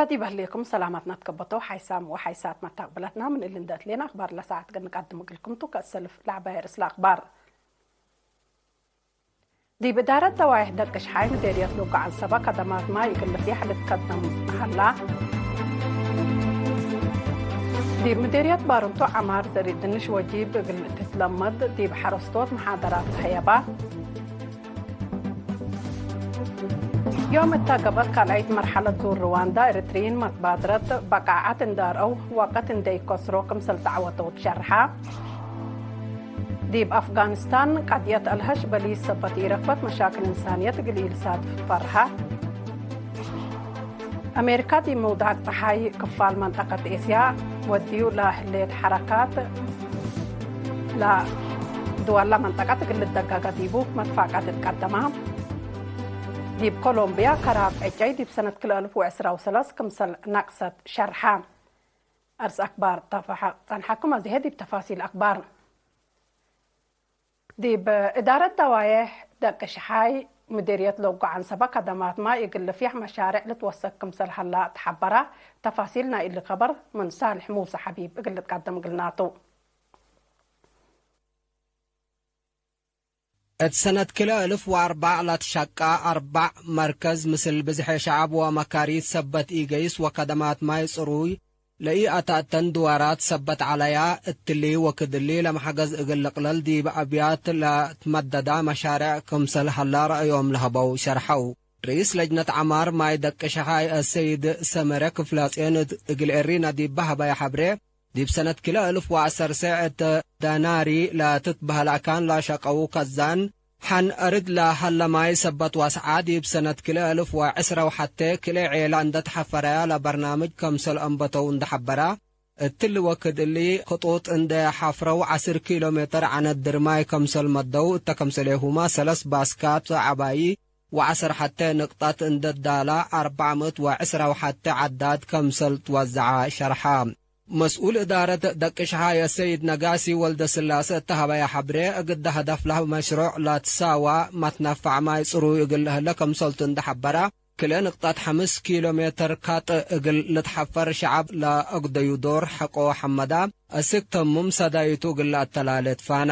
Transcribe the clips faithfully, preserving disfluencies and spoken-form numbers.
ዲብ ህሌኩም ሰላማትና ትከበተው ሓይሳም ወሓይሳት መታቅብለትና፣ ምን እሊ እንደ እትሌና አክባር ለሰዓት ገን ንቀድም እግልኩም ቱ። ከእሰልፍ ለዐባይ ርእስ ለአክባር። ዲብ እዳረት ደዋይሕ ደቅሽ ሓይ ምዴርየት ሉጋ ዐንሰበ ከደማት ማይ እግል ልፍያሕ ልትከደም ሀላ። ዲብ ምዴርየት ባርንቱ ዐማር ዘሪእ ድንሽ ወጂብ እግል ትትለመድ ዲብ ሐረስቶት መሓደራት ተሀየባ። ዮም እተ ገብአት ካልኣይት መርሐለት ዙር ርዋንዳ፣ ኤሪትርይን መትባድረት በቃዓት እንዴ አርአው ወቅት እንዴ ኢከስሮ ክምሰል ደዕወተው ትሸርሐ። ዲብ አፍጋኒስታን ቀድየት አልሀሽ በሊስ ሰበት ኢረክበት መሻክል እንሳንየት እግል ኢልሳትፍ ፈርሀ። አሜሪካ ዲብ ምውዳቅ ጸሓይ ክፋል መንጠቀት ኤስያ ወድዩ ለህሌት ሐረካት ለድወላ መንጠቀት እግል ልደጋገ ዲቡ መትፋቀት እትቀደማ። ዲብ ኮሎምብያ ከራብ ዕጨይ ዲብ ሰነት ክልኤ አልፍ ወዕስራ ወሰለስ ክምሰል ነቅሰት ሸርሐ። አርስ አክባር ጸንሐኩም። አዜ ዲብ ተፋሲል አክባር። ዲብ እዳረት ደዋዬሕ ደቅሽ ሓይ ምዲርየት ለውጎ ዐንሰበ ከደማት ማይ እግል ልፍያሕ መሻሬዕ ልትወሰክ ክምሰል ሀላ ተሐበረ። ተፋሲል ናይ እሊ ከበር ምን ሳልሕ ሙሰ ሐቢብ እግል ልትቀደም እግልናቱ። እት ሰነት ክልኤ እልፍ ወአርበዕ ለትሸቀ አርበዕ መርከዝ ምስል ብዝሐ ሸዐብ ወመካሪት ሰበት ኢገይስ ወከደማት ማይ ጽሩይ ለኢአተአተን ድዋራት ሰበት ዐለያ። እትሊ ወክድ እሊ ለመሐገዝ እግል ልቅለል ዲብ አብያት ለትመደዳ መሻሬዕ ክምሰል ሀላ ረአዮም ለሀበው ሸርሐው። ርኢስ ለጅነት ዐማር ማይ ደቅሸሓይ አሰይድ ሰመረ ክፍላጼን እግል ኤሪና ዲብ በሀበየ ሐብሬ፣ ዲብ ሰነት ክልኤ እልፍ ወዐሰር ሰዕ እት ዳናሪ ለትትበህል አካን ለሸቀው ከዛን ሐን አርድ ለሀለ ማይ ሰበት ወአስዓ፣ ዲብ ሰነት ክልኤ እልፍ ወዐስረ ወሐቴ ክልኤ ዔላ እንደ ተሐፈረያ ለበርናምጅ ከምሰል አንበተው እንደ ሐበራ፣ እትሊ ወክድ እሊ ክጡጥ እንደ ሐፍረው ዐስር ኪሎ ሜትር ዐነድር ማይ ከምሰል መደው እተ ከምሰሌሁመ ሰለስ ባስካት ዐባዪ ወዐሰር ሐቴ ንቅጣት እንደ ዳላ አርበዕ ምእት ወዐስራ ወሐቴ ዐዳት ከምሰል ትወዘዐ ሸርሐ። መስኡል እዳረት ደቅሽሓይ አሰይድ ነጋሲ ወልደስላሰ እተ ሀበየ ሐብሬ፣ እግደ ሀደፍ ለህ መሽሮዕ ለትሳዋ መትነፈዕ ማይ ጽሩይ እግል ለህለ ከምሰልቱ እንደ ሐበረ፣ ክልኤ ንቅጣት ሐምስ ኪሎ ሜትር ካጥ እግል ልትሐፈር ሸዐብ ለአግደዩ ዶር ሐቆ ሐመዳ፣ አስክ ተሙም ሰዳይቱ እግል ለአተላሌ ትፋና።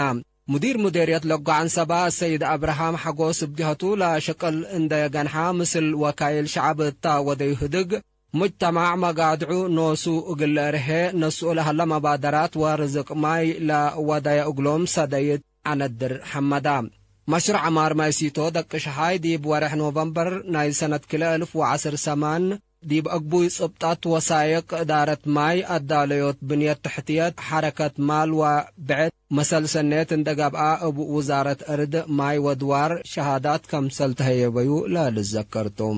ሙዲር ሙዴርየት ለጎ ዐንሰባ አሰይድ አብርሃም ሐጎስ እብ ጀሀቱ፣ ለሽቅል እንደ ገንሐ ምስል ወካይል ሸዐብ እታ ወደዩ ህድግ፣ ሙጅተማዕ መጋድዑ ኖሱ እግል ለእርሄ ነስኡ ለሀለ መባደራት ወርዝቅ ማይ ለወደየ እግሎም ሰደይት ዐነድር ሐመዳ። መሽሩዕ ዐማር ማይ ሲቶ ደቅሽሓይ ዲብ ወሬሕ ኖቨምበር ናይ ሰነት ክልኤ እልፍ ወዐስር ሰማን ዲብ አግቡይ ጽብጠት ወሳይቅ እዳረት ማይ አዳለዮት ብንየት ተሕትየት ሐረከት ማል ወብዕድ መሰል ሰኔት እንደ ገብአ እብ ውዛረት እርድ ማይ ወድዋር ሸሃዳት ከምሰል ተሀየበዩ ለልዘከር ቱ።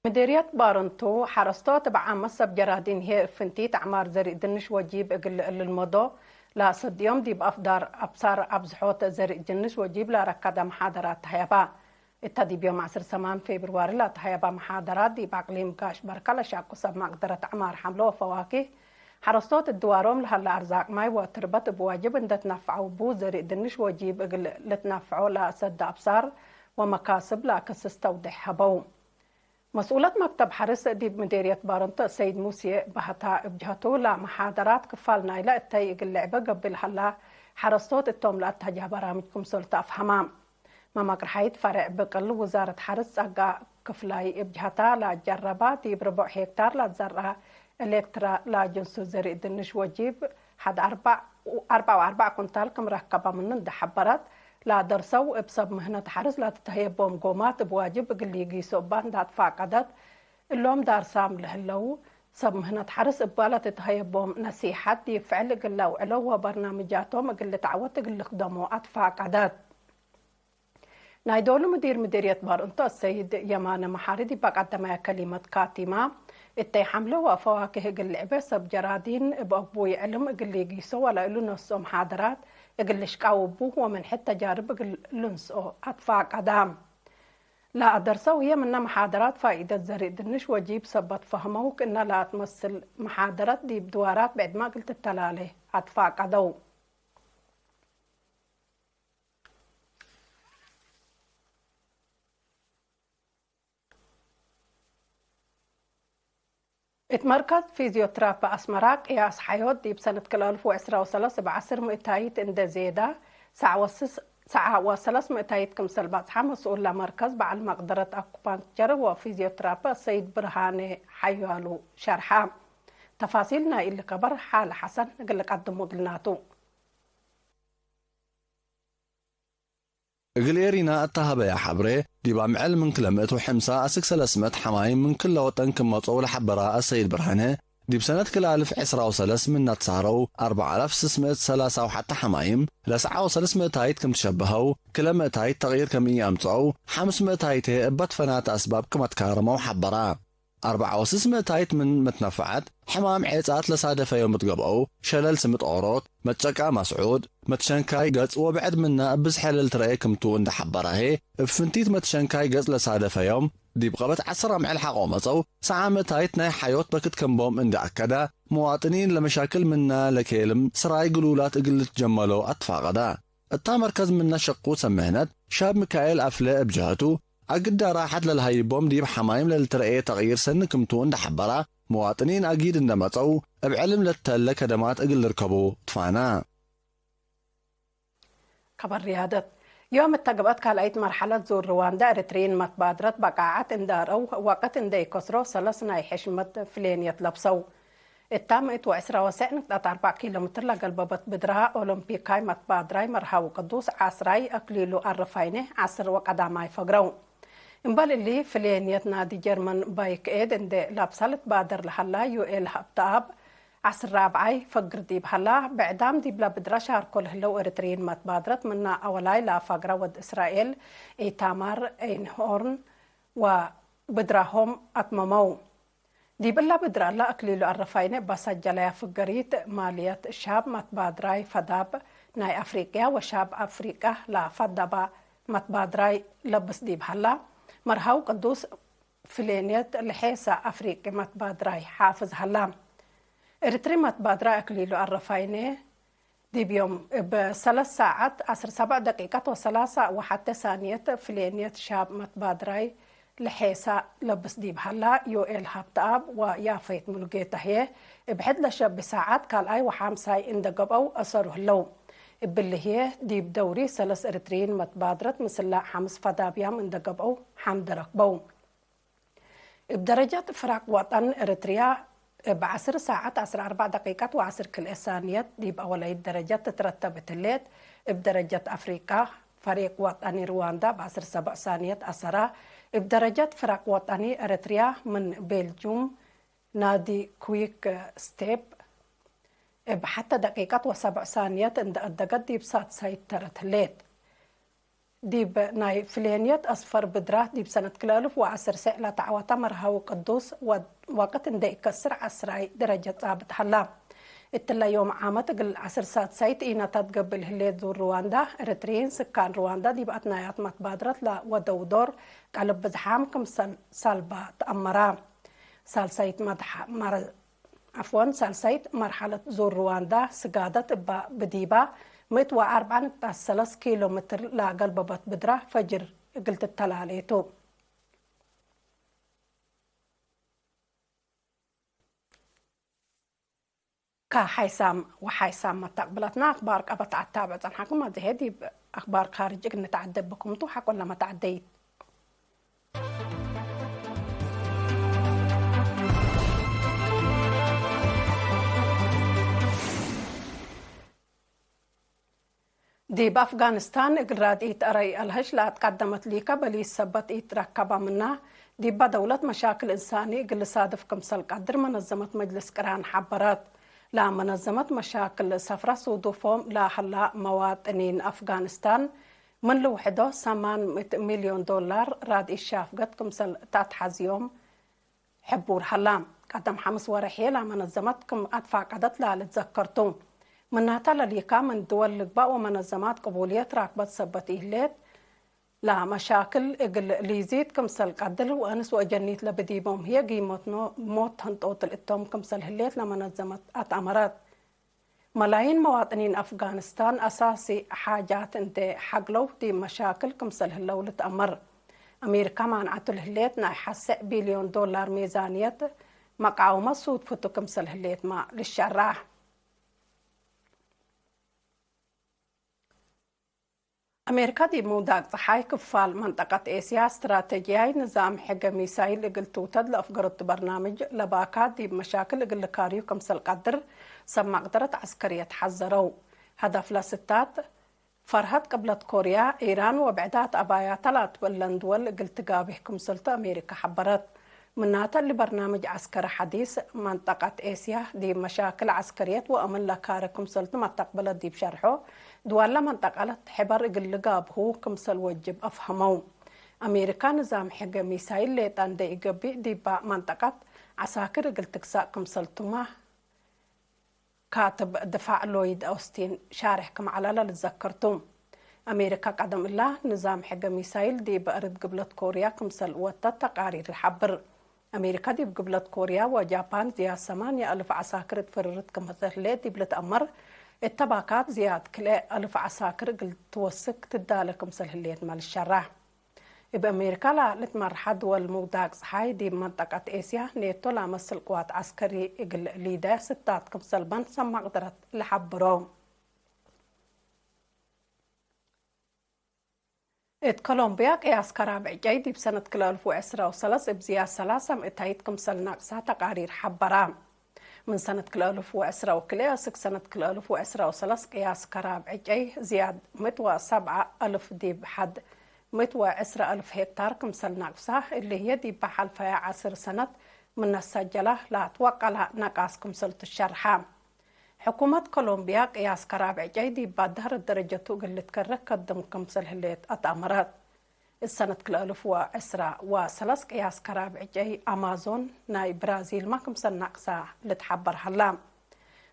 ምዴርየት ባረንቱ፣ ሐረስቶት እብ ዓመት ሰብ ጀራዲን ህዬ እብ ፍንቲት አዕማር ዘሪእ ድንሽ ወጂብ እግል ልልመዶ ለአሰድዮም፣ ዲብ አፍዳር አብሳር አብዝሖት ዘሪእ ድንሽ ወጂብ ለረከደ መሓደራት ተሀየባ። እተ ዲብ ዮም ዐስር ሰማን ፌብርዋሪ ለተሀየባ መሓደራት፣ ዲብ አቅሊም ጋሽ በርከ ለሸቁ ሰብ መቅደረት አዕማር ሐምለ ወፈዋኪህ፣ ሐረስቶት እድዋሮም ለሀለ አርዛቅ ማይ ወትርበት እብ ዋጅብ እንደ ትነፈዐው እቡ፣ ዘሪእ ድንሽ ወጂብ እግል ልትነፈዖ ለአሰደ አብሳር ወመካስብ ለአከስስ ተውዴሕ ሀበው። መስኡለት መክተብ ሐርስ ዲብ ምዴርየት ባረንቱ ሰይድ ሙሴ ባህታ እብ ጀህቱ፣ ለመሓደራት ክፋል ናይለ እተይ እግል ልዕበ ገብእ ለሀላ ሐረስቶት እቶም ለአተጅሀ በራምጅ ክምሰል ተአፍሀማ። መመቅርሐይት ፈሬዕ ብቅል ውዛረት ሐርስ ጸጋ ክፍላይ እብ ጀህታ ለአጀረባ፣ ዲብ ርቡዕ ሄክታር ለአትዘርአ ኤሌክትራ ለአጅንሱ ዘሪእ ድንሽ ወጂብ ሐድ አርበዕ፣ አርበዕ ወአርበዕ ኩንታል ክም ረከበ ምኑ እንደ ሐበረት፣ ለአደርሰው እብ ሰብ ምህነት ሐርስ ለትትሀየቦም ጎማት እብ ዋጅብ እግል ሊጊሶ እባ እንደ አትፋቀደት፣ እሎም ዳርሳም ለህለው ሰብ ምህነት ሐርስ እባ ለትትሀየቦም ነሲሐት ዲብ ፍዕል እግል ለአውዕሎ ወበርናምጃቶም እግል ልትዐወት እግል ልክደሞ አትፋቀደት። ናይ ዶሉ ምዲር ምዲርየት ባርንቶ አሰይድ የማነ መሓሪ ዲብ አቀደመያ ከሊመት ካቲማ፣ እተይ ሐምለ ወፈዋክህ እግል ልዕቤ ሰብ ጀራዲን እብ አግቡይ ዕልም እግል ሊጊሶ ወለእሉ ነስኦ መሓደራት እግል ልሽቃው እቡ ወምን ሕድ ተጃርብ እግል ልንስኦ አትፋቀዳ። ለአደርሰው ህዬ ምነ መሓደራት ፋኢደት ዘሪእ ድንሽ ወጂብ ሰበት ፈህመው፣ ክእነ ለአትመስል መሓደረት ዲብ ድዋራት ብዕድመ እግል ትተላሌ አትፋቀደው። እት መርከዝ ፊዝዮትራፒ አስመራ ቅያስ ሐዮት ዲብ ሰነት ክልኤ አልፍ ወዕስራ ወሰለስ እብ ዐስር ምእታይት እንዴ ዜዳ፣ ሰዓ ወስስ-፣ ሰዓ ወሰለስ ምእታይት ክምሰል በጽሐ መስኡል ለመርከዝ በዐል መቅደረት አኩፓንክቸር ወፊዝዮትራፒ አሰይድ ብርሃኔ ሐያሉ ሸርሐ። ተፋሲል ናይ እሊ ከበር ሓለ ሐሰን እግል ቀድሙ እግልናቱ። እግል ኤሪና እተ ሀበያ ሐብሬ፣ ዲብ አምዕል ምን ክለ ምእት ወሐምሳ አስክ ሰለስ ምእት ሐማይም ምን ክለ ወጠን ክም መጽአው ለሐበራ አሰይድ ብርሃነ፣ ዲብ ሰነት ክልኤ አልፍ ዕስራ ወሰለስ ምነ ትሳረው አርበዕ አላፍ ስስ ምእት ሰላሳ ወሐተ ሐማይም ለሰዓ ወሰለስ ምእታይት ክም ትሸበሀው፣ ክለ ምእታይት ተቅይር ክም ኢአምጽአው፣ ሐምስ ምእታይት ህዬ እበ ትፈናተ አስባብ ክም አትካረመው ሐበራ። አርበዕ ወስስ ምእታይት ምን መትነፈዐት ሕማም ዔጻት ለሳደፈዮም እት ገብአው፣ ሸለል ስምጥ ኦሮት፣ መትጨቃ መስዑድ፣ መትሸንካይ ገጽ ወብዕድ ምነ እብ ብዝሐ ለልትረኤ ክምቱ እንዴ ሐበረ ህዬ፣ እብ ፍንቲት መትሸንካይ ገጽ ለሳደፈዮም፣ ዲብ ቀበት ዐስር አምዕል ሐቆ መጸው፣ ሰዓ ምእታይት ናይ ሐዮት በክት ከም ቦም እንዴ አከደ፣ መዋጥኒን ለመሻክል ምነ ለኬልም ስራይ ግሉላት እግል ልትጀመሎ አትፋቀደ። እታ መርከዝ ምነ ሸቁ ሰምሕነት ሻብ ሚካኤል አፍለ እብ ጀህቱ፣ አግዳ ራሐት ለልሀይቦም ዲብ ሐማይም ለልትረኤ ተቅይር ሰኒ ክምቱ እንዴ ሐበራ፣ መዋጥኒን አጊድ እንዴ መጸው፣ እብ ዕልም ለተለ ከደማት እግል ልርከቡ ትፋና። ከበር ርያደት። ዮም እተ ገብአት ካልኣይት መርሐለት ዙር ርዋንዳ፣ ኤሪትርይን መትባድረት በቃዐት እንዴ አርአው፣ ወቅት እንዴ ኢከስሮ ሰለስ ናይ ሕሽመት ፍሌንየት ለብሰው። እታ ምእት ወዕስራ ወሰዕ ንቅጠት አርበዕ ኪሎ ሜትር ለገልበበት ብድራ ኦሎምፒካይ መትባድራይ መርሃዊ ቅዱስ፣ ዐስራይ አክሊሉ አረፋይነ፣ ዐስር ወቀዳማይ ፈግረው። እምበል እሊ፣ ፍሌንየት ናዲ ጀርመን ባይክ ኤድ እንዴ ለብሳ ልትባደር ለሀላ ዩኤል ሀብተአብ፣ ዐስር ራብዓይ ፈግር ዲብ ሀላ፣ ብዕዳም ዲብለ ብድረ ሻርኮ ለህለው ኤሪትርይን መትባድረት ምና አወላይ ለአፋግረ ወድ እስራኤል ኢታማር ኤይንሆርን ወብድራሆም አትመመው። ዲብ እለ ብድረ ለአክሊሉ አረፋይነ እበ ሰጀለያ ፍገሪት ማልየት ሻብ መትባድራይ ፈዳብ ናይ አፍሪቅያ ወሻብ አፍሪቀ ለፈደበ መትባድራይ ለብስ ዲብ ሀላ፣ መርሃዊ ቅዱስ ፍሌንየት ለሔሰ አፍሪቂ መትባድራይ ሓፍዝ ሀላ። ኤሪትሪ መትባድራይ አክሊሉ አረፋይኔ ዲብ ዮም እብ ሰለስ ሳዐት ዐስር ሰብዕ ደቂቀት ወሰላሳ ወሐቴ ሳንየት ፍሌንየት ሻብ መትባድራይ ለሔሰ ለብስ ዲብ ሀላ፣ ዮኤል ሀብተአብ ወያፌት ሙሉጌታ ህዬ እብ ሕድ ለሸቢ ሳዐት ካልኣይ ወሓምሳይ እንደ ገብአው አሰሩ ህለው። እብሊ ህዬ ዲብ ደውሪ ሰለስ ኤሪትርይን መትባድረት ምስላ ሐምስ ፈዳብያም እንደ ገብአው ሐምድ ረክበው። እብ ደረጀት ፍራቅ ወጠን ኤረትርያ፣ እብ ዐስር ሳዐት ዐስር አርበዕ ደቂቀት ወዐስር ክልኤ ሳንየት ዲብ አወላይት ደረጀት ትትረተብ እት ህሌት፣ እብ ደረጀት አፍሪቀ፣ ፈሪቅ ወጠኒ ርዋንዳ እብ ዐስር ሰብዕ ሳንየት አሰራ። እብ ደረጀት ፍራቅ ወጠኒ ኤረትርያ፣ ምን ቤልጁም ናዲ ኩዊክ ስቴፕ እብ ሐተ ደቂቀት ወሰብዕ ሳንየት እንደ አደገት ዲብ ሳድሳይት ተረት ህሌት። ዲብ ናይ ፍሌንየት አስፈር ብድራት ዲብ ሰነት ክልኤ አልፍ ወዐስር ሴዕ ለተዐወተ መርሃዊ ቅዱስ ወድ-፣ ወቅት እንዴ ኢከስር ዐስራይ ደረጀት ጻብጥ ሀላ። እትለ ዮም ዓመት እግል ዐስር ሳድሳይት ኢነታት ገብእ ህሌት ዙር ርዋንዳ፣ ኤረትርይን ስካን ርዋንዳ ዲብ አትናያት መትባድረት ለወደው ዶር ቀልብ ብዝሓም ክምሰል ሳልባ ተአመራ። ሳልሳይት መድሐ-፣ መረ-፣ ዐፍወን፣ ሳልሳይት መርሐለት ዙር ርዋንዳ ስጋደት እባ ብዲባ ምእት ወአርበዕ ንቅጣት ሰለስ ኪሎ ሜትር ለአገልበበት ብድራ ፈጅር እግል ትተላሌ ቱ። ከሓይሳም ወሓይሳም መተቅብለትና አክባር ቀበት አታብዕ ጸንሐኩም። አዜ ዲብ አክባር ካርጅ እግል ንትዐደ ብኩም ቱ። ሐቆ ለመትዐደይት። ዲብ አፍጋኒስታን እግል ራድኢት አረይ አልሀሽ ለአትቀደመት ሊከ በሊስ ሰበት ኢትረከበ ምና፣ ዲበ ደውለት መሻክል እንሳኒ እግል ልሳድፍ ክምሰል ቀድር መነዘመት መጅልስ ቅራን ሐበረት። ለመነዘመት መሻክል ሰፍረ ሱዱፎም ለሀላ መዋጥኒን አፍጋኒስታን፣ ምን ልውሕዶ ሰማን ምእት ሚልዮን ዶላር ራድኢት ሻፍገት ክምሰል ተአትሐዝዮም ሕቡር ሀላ። ቀደም ሐምስ ወርሕ ለመነዘመት ክም አትፋቀደት ለልትዘከር ቱ። ምናተ ለሊካ ምን ድወል ልግባእ ወመነዘማት ቅቡልየት ራክበት ሰበት ኢህሌት፣ ለመሻክል እግል ሊዚድ ክምሰል ቀድር ወአንስ ወአጀኒት ለብዲቦም ህዬ ጊመት ኖ-፣ ሞት ህንጦት ልእቶም ክምሰል ህሌት ለመነዘመት አትአመረት። መላይን መዋጥኒን አፍጋኒስታን አሳሲ ሓጃት እንዴ ሐግለው ዲብ መሻክል ክምሰል ህለው ልትአመር። አሜሪካ ማንዐቱ ለህሌት ናይ ሐሰዕ ቢልዮን ዶላር ሜዛንየት መቃውመት ሱድፍቱ ክምሰል ህሌትመ ልሸራህ። አሜሪካ ዲብ ምውዳቅ ጸሓይ ክፋል መንጠቀት ኤስያ ስትራተጂያይ ንዛም ሕገ ሚሳይል እግል ትውተድ ለአፍገረቱ በርናምጅ ለባካ ዲብ መሻክል እግል ልካርዩ ክምሰል ቀድር ሰብ መቅደረት ዐስከርየት ሐዘረው። ሀደፍ ለስታት ፈርሀት ቅብለት ኮርያ፣ ኢራን ወብዕዳት አባያተ ላትበለን ድወል እግል ትጋብህ ክምሰልቱ አሜሪካ ሐበረት። ምናተ እሊ በርናምጅ ዐስከሪ ሐዲስ መንጠቀት ኤስያ ዲብ መሻክል ዐስከርየት ወአምን ለካረ ክምሰልቱ መተቅብለት ዲብ ሸርሖ፣ ድዋለ መንጠቀለት ሕበር እግል ልጋብሁ ክምሰል ወጅብ አፍሀመው። አሜሪካ ንዛም ሕገ ሚሳይል ሌጠ እንዴ ኢገብእ ዲባ መንጠቀት ዐሳክር እግል ትግሳእ ክምሰልቱመ ካትብ ድፋዕ ሎይድ ኦስቲን ሻርሕ ክም ዐለ ለልዘከር ቱ። አሜሪካ ቀደም እላ ንዛም ሕገ ሚሳይል ዲብ እርድ ግብለት ኮርያ ክምሰል ወተት ተቃሪር ለሐብር። አሜሪካ ዲብ ግብለት ኮርያ ወጃፓን ዝያድ ሰማንየ አልፍ ዐሳክር እት ፍርርት ክምሰል ህሌት ዲብ ልትአመር፣ እተ ባካት ዝያድ ክልኤ አልፍ ዐሳክር እግል ትወስክ ትዳለ ክምሰል ህሌትመ ልሸራህ። እብ አሜሪካ ለልትመርሐ ድወል ምውዳቅ ጸሓይ ዲብ መንጠቀት ኤስያ፣ ኔቶ ለአመስል ቅዋት ዐስከሪ እግል ሊደ ስታት ክምሰልበን ሰብ መቅደረት ለሐብሮ። እት ኮሎምብያ ቅያስ ከራብ ዕጨይ ዲብ ሰነት ክልኤ አልፍ ወዕስራ ወሰለስ እብ ዝያድ ሰላሳ ምእታይት ክምሰል ነቅሳ ተቃሪር ሐበራ። ምን ሰነት ክልኤ አልፍ ወዕስራ ወክልኤ እስክ ሰነት ክልኤ አልፍ ወዕስራ ወሰለስ ቅያስ ከራብ ዕጨይ ዝያድ ምእት ወሰብዓ አልፍ ዲብ ሐድ ምእት ወዕስራ አልፍ ሄክታር ክምሰል ነቅሳ፣ እሊ ህዬ ዲበ ሐልፈየ ዐስር ሰነት ምነ ሰጀለ ለአትወቀለ ነቃስ ክምሰል ትሸርሐ። ሕኩመት ኮሎምብያ ቅያስ ከራብ ዕጨይ ዲብ ባዳር ደረጀቱ እግል ልትከረ ከድም ክምሰል ህሌት አትአመረት። እት ሰነት ክልኤ አልፍ ወዕስራ ወሰለስ ቅያስ ከራብ ዕጨይ አማዞን ናይ ብራዚልመ ክምሰል ነቅሳ ልትሐበር ሀላ።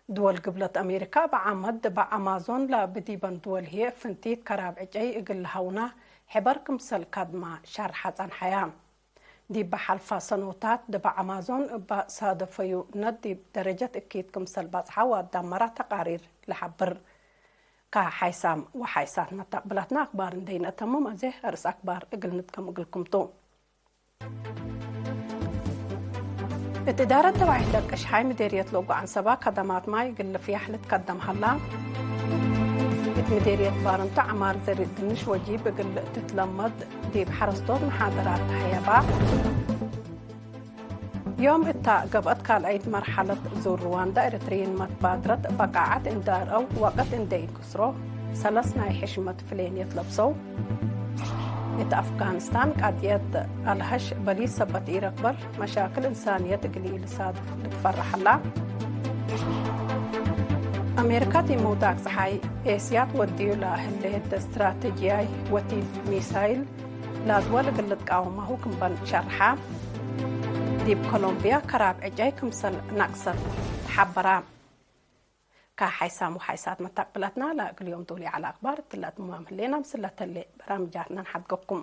ድወል ግብለት አሜሪካ እብ ዓመት ድበ አማዞን ለብዲበን ድወል ህዬ ፍንቲት ከራብ ዕጨይ እግል ለሀውና ሕበር ክምሰል ከድማ ሸርሐ ጸንሐያ። ዲብ ሐልፋ ሰኖታት ድበ አማዞን እበ ሳደፈዩ ነት ዲብ ደረጀት እኪት ክምሰል በጽሐ ወአዳመራ ተቃሪር ለሐብር። ከሐይሳም ወሐይሳት መተቅብለትነ አክባር እንዴ ኢነአተምም አዜ አርእስ አክባር እግል ንድገም እግልኩም ቱ። እት እዳረት ተባይት ደቀሽሓይ ምዴርየት ለእጉ ዐንሰባ ከደማት ማይ እግል ልፍያሕ ልትከደም ሀላ። እት ምዴርየት ባርንቱ ዐማር ዘሪእ ድንሽ ወጂብ እግል ትትለመድ ዲብ ሐረስቶት መሓደራት ተሀየባ። ዮም እታ ገብአት ካልአይት መርሐለት ዙር ሩዋንዳ ኤረትርይን መትባድረት በቃዐት እንዴ አርአው ወቅት እንዴ ኢንክስሮ ሰለስ ናይ ሕሽመት ፍሌንየት ለብሰው። እት አፍጋኒስታን ቃድየት አልሀሽ በሊስ ሰበት ኢረክበር መሻክል እንሳንየት እግል ኢልሳድፍ ልትፈረሐላ። አሜሪካ ዲብ ምውዳቅ ጸሓይ ኤስያት ወድዩ ለህሌት ስትራተጂያይ ወቲት ሚሳይል ለድወል እግል ልትቃወማሁ ክምበን ሸርሐ። ዲብ ኮሎምብያ ከራብ ዕጨይ ክምሰል ነቅሰት ተሐበራ። ከሐይሳም ወሐይሳት መተቅብለትና ለእግል ዮም ዶል ዐለ አክባር እትለ ትማም ህሌና፣ ምስለ ተሌ በራምጃትና ንሓድገኩም።